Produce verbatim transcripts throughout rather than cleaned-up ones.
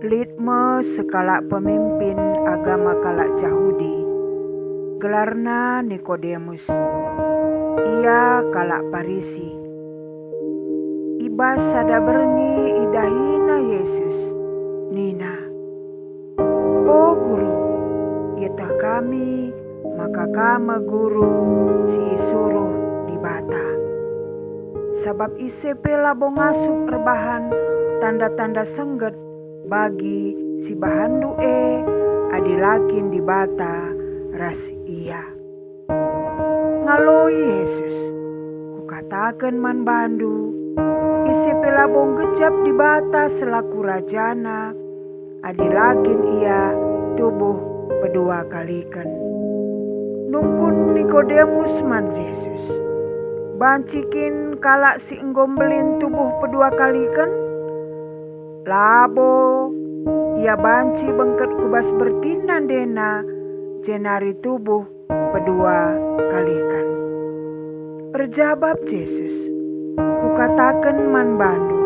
Lit me sekalak pemimpin agama kalak Jahudi, gelarna Nikodemus. Ia kalak Parisi. I bas sada berngi idahina Jesus, nina, "O Guru, ieteh kami maka Kam me Guru si isuruh Dibata. Sabap ise pe labo ngasup erbahan tanda-tanda sengget bagi si bahanndu e, adi la kin Dibata ras Ia." Ngaloi Jesus, "Kukataken man bandu, ise pe labo nggejap Dibata selaku Rajana, adi la kin ia tubuh pedua kaliken." Nungkun Nikodemus man Jesus, "Banci kin kalak si enggo mbelin tubuh pedua kaliken? Labo. Ia banci bengket ku bas bertinna ndena, jenari tubuh pedua kaliken." Erjabap Jesus, "Kukataken man bandu,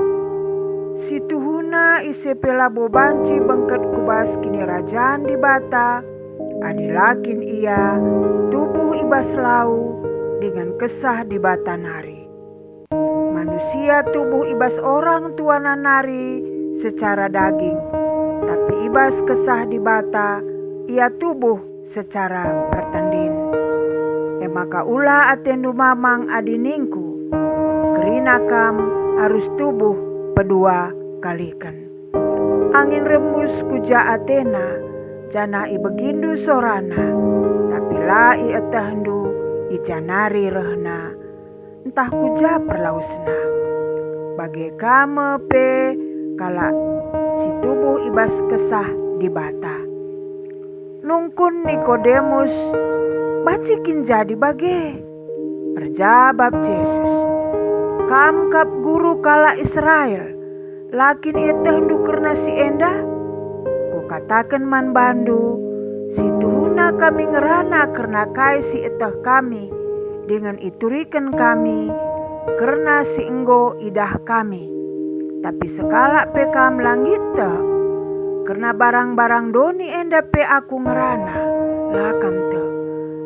si tuhuna ise pe labo banci bengket ku bas Kinirajan Dibata, adi la kin ia tubuh i bas lau dingen Kesah Dibata nari. Manusia tubuh i bas orang tuana nari secara daging, tapi i bas Kesah Dibata ia tubuh secara pertendin. E maka ula atendu mamang adi ningku, 'Kerina kam arus tubuh pedua kaliken.' Angin rembus ku ja atena, janah ibegindu sorana, tapi la ietehndu i ja nari rehna, ntah ku ja perlawesna. Bage ka me pe kalak si tubuh i bas Kesah Dibata." Nungkun Nikodemus, "Banci kin jadi bage?" Erjabap Jesus, "Kam kap guru kalak Israel, la kin ietehndu kerna si enda? Kukataken man bandu, si tuhuna kami ngerana kerna kai si ieteh kami dingen ituriken kami kerna si enggo idah kami. Tapi sekalak pe kam la nggit tek. Kerna barang-barang doni enda pe Aku ngerana, la kam tek.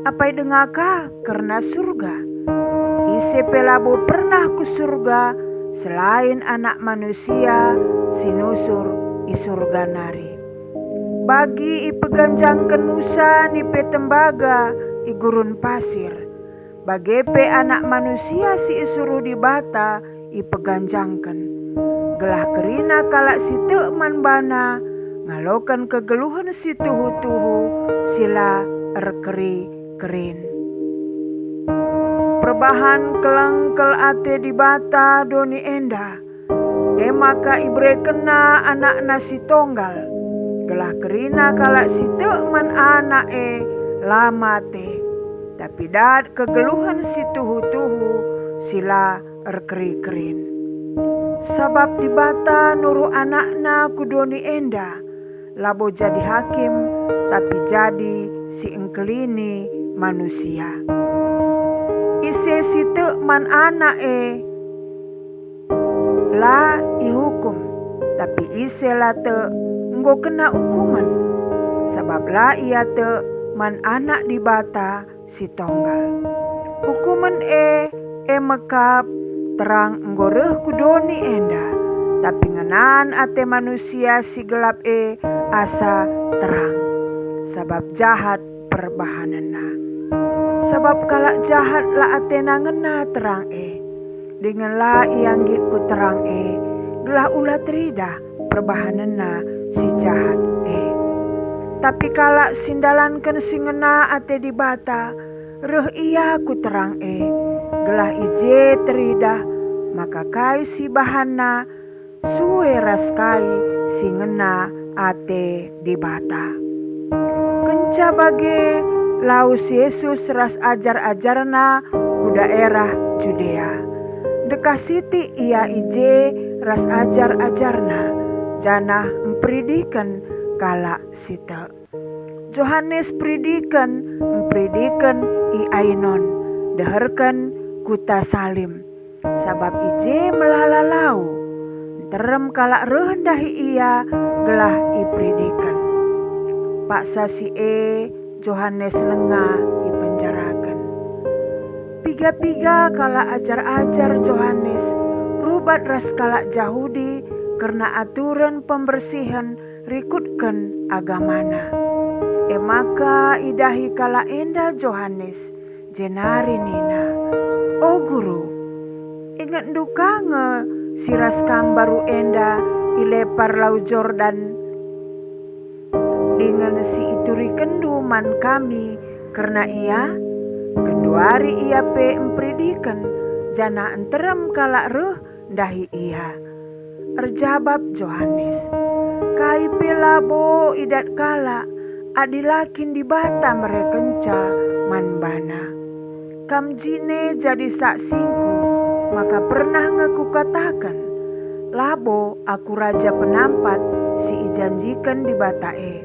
Apai denga ka kerna Surga? Ise pe labo pernah ku Surga selain Anak Manusia si nusur i Surga nari. Bagi ipeganjangken Musa nipe tembaga i gurun pasir, bage pe Anak Manusia si isuruh Dibata ipeganjangken, gelah kerina kalak si tek man baNa ngaloken kegeluhen si tuhu-tuhu si la erkeri-kerin." Perbahan keleng kel ate Dibata doni enda, e maka iberekenNa AnakNa si Tonggal, gelah kerina kalak si tek man Anak e la mate, tapi dat kegeluhen si tuhu-tuhu si la erkeri-kerin. Sabap Dibata nuruh AnakNa ku doni enda, labo jadi hakim, tapi jadi si engkelini manusia. Ise si tek man Anak e la ihukum, tapi ise la tek enggo kena ukumen, sabap la ia tek man Anak Dibata si Tonggal. Ukumen e, e me kap, terang enggo reh ku doni enda, tapi ngenan ate manusia si gelap e asa terang, sabap jahat perbahanenna. Sabap kalak jahat la atena ngena terang e, dingen la ia nggit ku terang e, gelah ula teridah perbahanenna si jahat e. Tapi kalak si ndalanken si ngena ate Dibata, reh ia ku terang e, gelah i je teridah maka kai si ibahanna sue ras kai si ngena ate Dibata. Kenca bage, lawes Jesus ras ajar-ajarNa ku daerah Judea. Ndekah sitik Ia i je ras ajar-ajarNa, janah mperidiken kalak si tek. Johanes Peridiken mperidiken i Ainon, deherken kuta Salim, sabap i je melala lau. Nterem kalak reh ndahi ia gelah iperidiken. Paksa si e Johanes langa ipenjaraken. Piga-piga kalak ajar-ajar Johanes rubat ras kalak Jahudi kerna aturen pembersihen rikutken agamana. E maka idahi kalak enda Johanes, jenari nina, "O Guru, ingetndu ka nge si ras kam mbaru enda i lepar Lau Jordan, dingen si iturikenndu man kami kerna ia? Genduari ia pe mperidiken, janah nterem kalak reh ndahi ia." Erjabap Johanes, "Kai pe labo idat kalak adi la kin Dibata merekenca man bana. Kam jine jadi saksingku maka pernah nge kukataken, labo aku raja penampat si ijanjiken Dibata e.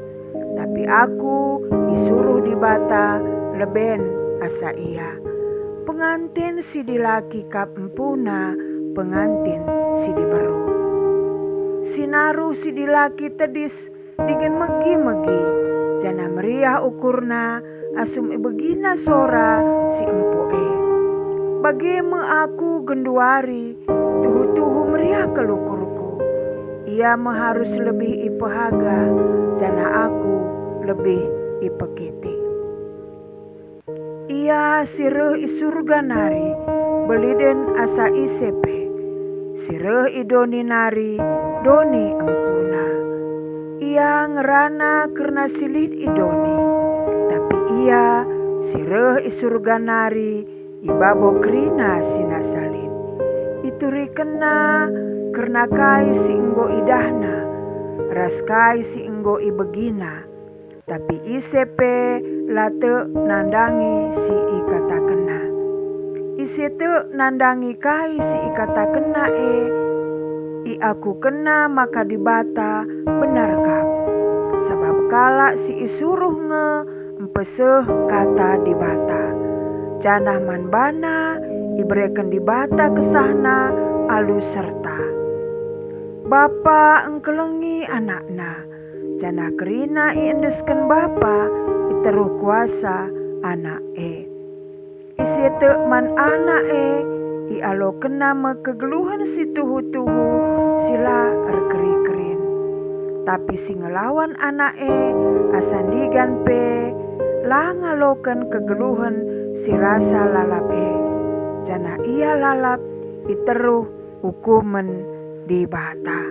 Tapi aku isuruh Dibata leben asa ia. Penganten si dilaki kap empuna penganten si diberu. Sinaruh si dilaki tedis dingen megi-megi, janah meriah ukurna asum ibegina sora si empo e. Bage me aku genduari tuhu-tuhu meriah kal ukurku. Ia me harus lebih ipehaga, janah aku lebih ipekitik. Ia si reh i Surga nari beliden asa ise pe, si reh i doni nari doni empuna. Ia ngerana kerna si lit i doni, tapi ia si reh i Surga nari i babo kerina si nasa lit. Iturikenna kerna kai si enggo idahna ras kai si enggo ibegina, tapi ise pe la tek nandangi si ikatakenna. Ise tek nandangi kai si ikatakenna e, iakukenna maka Dibata benar kap, sabap kalak si isuruh nge mpeseh kata Dibata, janah man bana ibereken Dibata kesahna alu serta. Bapa engkelengi anakna, janah kerina iendesken Bapa i teruh kuasa Anak e. Ise tek man Anak e, ialokenna me kegeluhen si tuhu-tuhu si la erkeri-kerin. Tapi si ngelawan Anak e, asa ndigan pe la ngaloken kegeluhen si rasa lalap e, janah ia lalap i teruh ukumen Dibata.